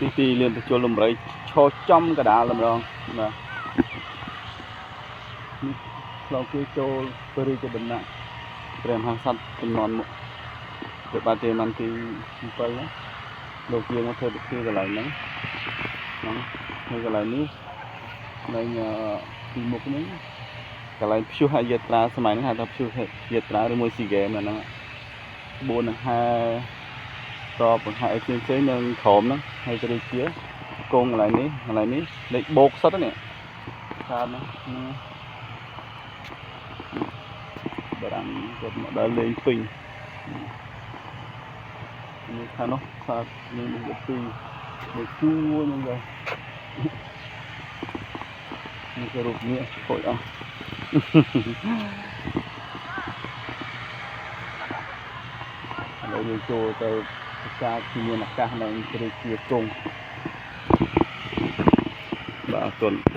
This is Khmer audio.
ទីទីលានប្រជុលលំរៃឈរចំកដាលតម្រងបាទនេះឆ្លងគេចូលព្រះរាជដំណាក់ព្រះមហាក្សត្រចំនួនមកព្រះបាទទេមន្ទី7ណាលោកយាងមកធ្វើពិធីកន្លែងហ្នឹងហ្នឹងហើយកន្លែងនេះនៅពីមុខហ្នឹងកន្លែងព្យុហយាត្រាសម័យហ្នឹងហៅថាព្យុហយាត្រាឬមួយស៊ីហ្គេមអាហ្នឹងក្បួននឹងហែតបបង្ហាអីផ្សេងផ្សេងៗនៅក្រោមហ្នឹងហើយទៅជាគង់កន្លែងនេះកន្លែងនេះលេខបោកសុទ្ធហ្នឹងស្អាតណាស់ហ្នឹងបារាំងគាត់មកដើរលេងពេញនេះខាងនោះស្អាតនឹងនេះពីមួយជួរហ្នឹងដែរនេះក៏រូបនេះខូចអស់ ឥឡូវយើងចូលទៅប្រាសាទទីមានឱកាសនៅព្រះជាគង់បាទអរគុណ។